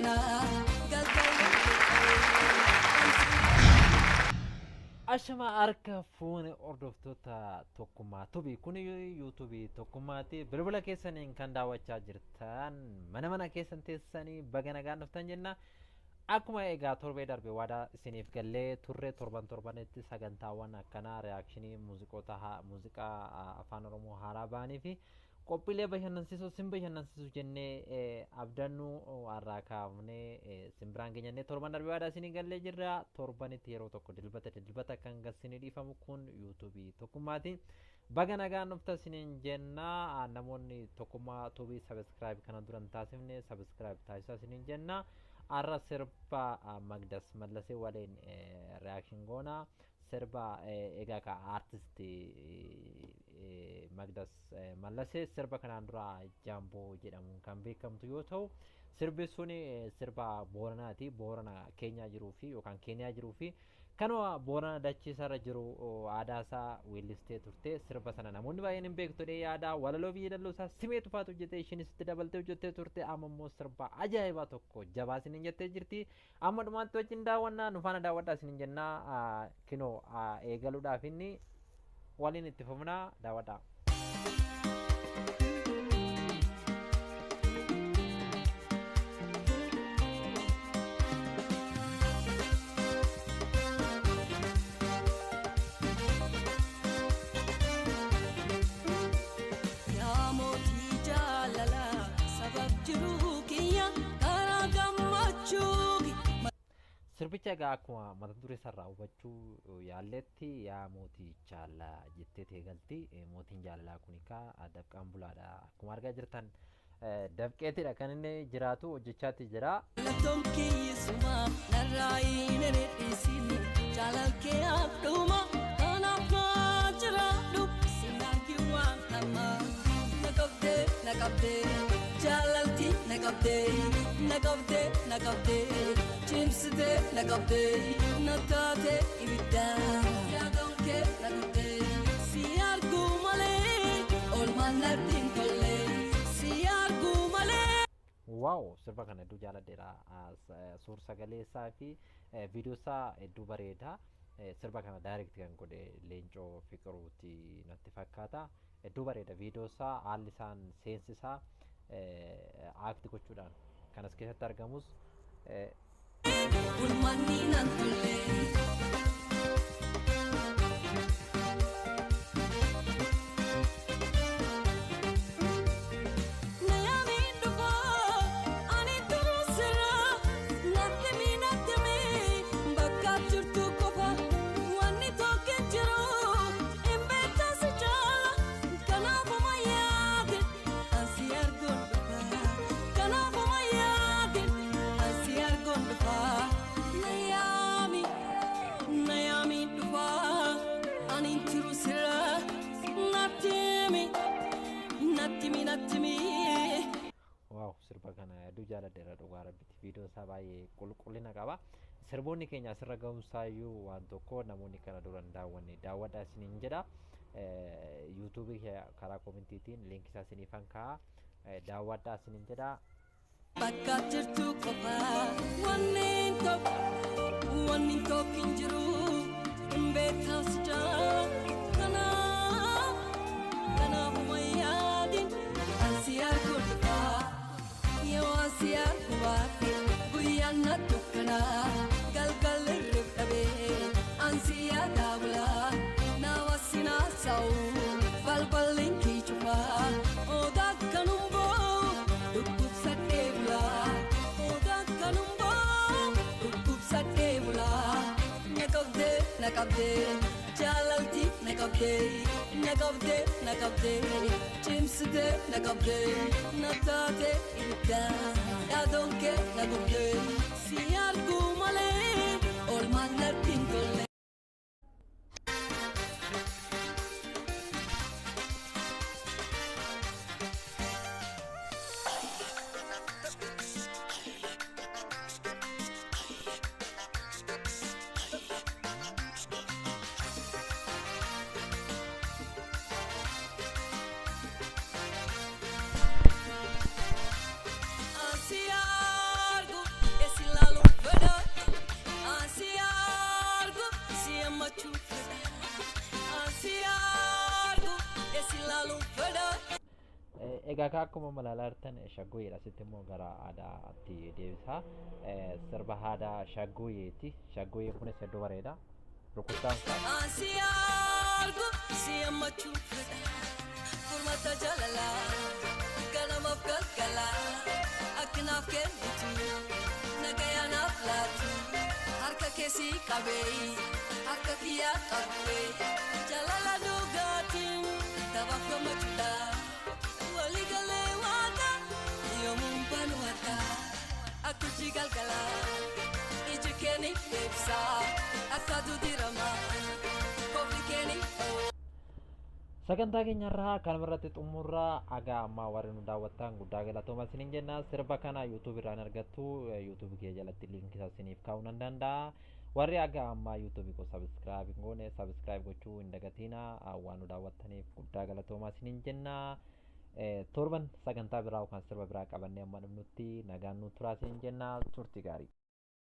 dukkanaa galgalli. Ashama harka fuune hordoftoota Tokkummaa Tubii, kun yuutuubii Tokkummaati. Bilbila keessaniin kan daawwachaa jirtan, mana mana keessan teessanii baga nagaan dhuftan jenna. Akkuma egaa torbee darbe waadaa isiniif gallee turre, torban torbanitti sagantaawwan akkanaa reakshinii muuziqoota muuziqaa afaan Oromoo haaraa ba'anii fi qophiilee bashannansiisuu sin bashannansiisu jennee abdannu har'aa kaafnee sin biraan geenyannee torban darbe waadaa isinii gallee jirra. Torbanitti yeroo tokko dilbata dilbata kan gassinii dhiifamu kun yuutuubii Tokkummaati. Baga nagaan dhufta isiniin jenna. Namoonni Tokkummaa Tuubii sabiskiraayib kana duran taasifne sabiskiraayib taasisaa isiniin jenna. Har'a sirba Magdas Mallasee waliin reakshin goona. Sirba egaa ka aartisti Magdas Mallasee sirba kanaan dura Jaamboo jedhamuun kan beekamtu yoo ta'u, sirbi sun sirba Booranaati. Boorana Keenyaa jiruu fi yookaan Keeniyaa jiruu fi kanuma Boorana dachiisarra jiru aadaa isaa weellistee turte. Sirba sana namoonni baay'een hin beektu jedhee yaada. Walaloo biyya dalloo isaa simee tufaatu hojjetee, ishiinis itti dabaltee hojjettee turte. Amma immoo sirba ajaa'ibaa tokko jabaa isiniin jettee jirti. Amma dhumaatti wajjin daawwannaa, nu faana daawwadhaa isiniin jennaa. Kinoo eegaluudhaaf inni waliin itti fufnaa, daawwadhaa. Yaa mootii jaalalaa, sabab jiruu kiyya karaa gammachuu. Sirbicha egaa akkuma mata duree isaarraa hubachuu yaalletti, yaa mootii jaalalaa jettee eegalti. Mootiin jaalalaa kun egaa dafqaan bulaadha. Akkuma argaa jirtan dafqeetidha kan inni jiraatu, hojjechaatti jira. Mallattoon kiyyisuma narraa hin hir'isini, jaalalkee abduma kanaaf naa jiraadhu sin argi waan hamaa. Na qabdee, na qabdee jaalalti, na qabdee, na qabdee, na qabdee cimsitee, na qabdee, na taatee ibidda yaadoon kee na gubdee. Si arguu malee oolmaan natti hin tolle, si arguu malee. Waaw, sirba kana hedduu jaaladheera. Suur sagalee isaa fi viidiyoo isaa hedduu bareeda. Sirba kana direct kan godhe Leencoo Fiqiruuti natti fakkaata. Hedduu bareeda viidiyoo isaa, haalli isaan seensi isaa aakti gochuudhaan kan as keessatti argamus. Ulmanni nan tolle. Na yaamiin dhufaa ani turuu sirraa, natti mi natti mi bakka jirtu qofa wanni tokko hin jiru hin beektan si jaala. Kanaafuma yaade ansi arguun dhufa, kanaafuma yaade ansi arguun dhufa. Na yaami, na yaamiin dhufaa ani turuu sirraa, natti mi natti mi natti mi. Waaw, sirba kana hedduu jaaladheera dhugaa rabbitti. Viidiyoon isaa baay'ee qulqullina qaba. Sirboonni keenya asirra ga'umsaayyuu waan tokko namoonni kana dura hin daawwanne daawwadhaa isiniin jedha. Yuutuubii karaa koomentiitiin liinkii isaa isiniifan kaa'a. Daawwadhaa isiniin jedha. Bakka jirtu qofa wanni tokko, wanni tokko hin jiru hin beektan si jaala. Kanaaf kanaafuma yaadin ansi arguun dhufa, yoo ansi argu baate guyyaan na dukkanaa, galgalli hirrib dhabee ansi yaadaa bulaa, nama sinaa sa'u balballi kii cufaa, odaa kanum boo dhukkubsadhee bulaa, odaa kanum boo dhukkubsadhee bulaa. Na qabdee, na qabdee jaalalti, na qabdee, na qabdee, na qabdee cimsitee, na qabdee, na taatee ibidda yaadoon kee na gubdee, si arguu malee oolmaan natti hin tolle. Ansi argu. Egaa ka akkuma malaalaa jirtan shaggooyyeedha. Asitti immoo gara aadaatti deebisa. Sirba aadaa shaggooyyeeti. Shaggooyyeen kunis hedduu bareeda. Rukuttaan isaa. Ansi argu si ammachuu fedha furmaata jaalalaa ganamaaf galgalaa akkinaaf kennitu nagayaanaaf laatu harka keessi qabee harka kiyyaa qabee jaalala dhugaatiin taphaaf gammachuudha waliigalee waata yoomuun banuwata akkuchi galgalaa iji keeni ibsaa akka dudirama kofli keeni. Sagantaa keenyarraa kanuma irratti xumurraa. Haga ammaa warri nu daawwattan guddaa galatooma isiniin jenna. Sirba kana YouTube irraan argattu. YouTube kee jalatti liinkii isaa isiniif kaa'uu nan danda'a. Warri haga ammaa YouTube koo subscribe hin goone subscribe gochuu hin dagatina. Waan nu daawwattaniif guddaa galatooma isiniin jenna. Torban sagantaa biraa yookaan sirba biraa qabannee amma dhufnutti nagaan nu turaa isiniin jenna. Turtii gaarii.